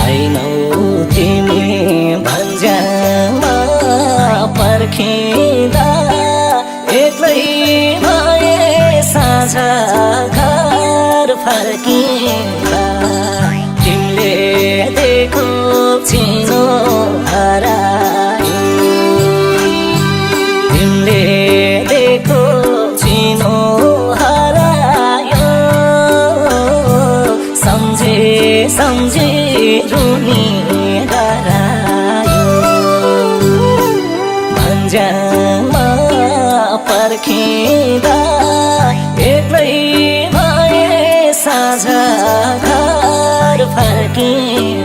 छैनौ तिमी भन्ज्याङमा पर्खिँदा एक्लै भए साझा घर फर्किँदा तिमीले देखो चिनो हरायो तिमीले देखो चिनो हरायो सम्झे सम्झे रुनी गरायो भन्ज्याङमा पर्खिँदा एक्लै भए साझा घर फर्किँदा